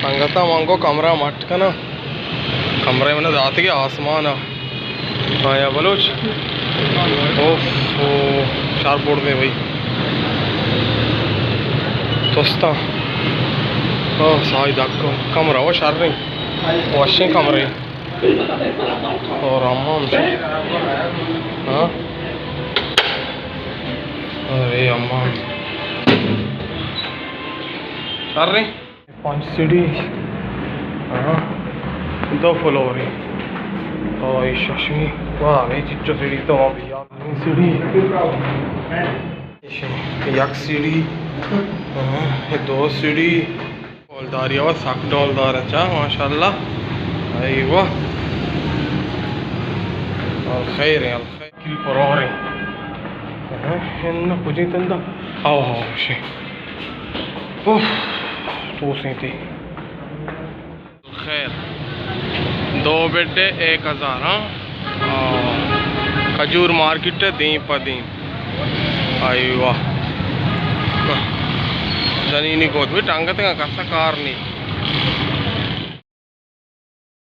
سنگتاں، من گوں کمرہ مٹ کناں۔ کمرہ من داتگے آسمان ءَ۔ آیا بلوچ۔ اوف، او، شر بردیں بھائی۔ تستاں۔ او، سائی دکو۔ کمرہ و شریں۔ وشیں کمرہ۔ اور حمام شی۔ ہاں۔ ارے حمام۔ شریں۔ پنچ سیڑھی، ہاں، دو فلوری، او اے ششمی، واہ، اے چچو سیڑھی تو وہاں بھی یار، سیڑھی، یک سیڑھی، ہاں، اے دو سیڑھی، ڈولداری، او سک ڈولدار، اچھا، ماشاءاللہ، اے واہ، الخیر ہے، الخیر۔ کل پروریں۔ ہاں، ہن کجیں تندا؟ آو، آو، شے۔ اوف، تو سیتی۔ خیر۔ دو بیڈ ایک ہزار، ہاں۔ آو۔ کھجور مارکیٹ ہے، دیم پہ دیم۔ آئی واہ۔ جنینی گوت بھی ٹنگت کا کسا کار نہیں۔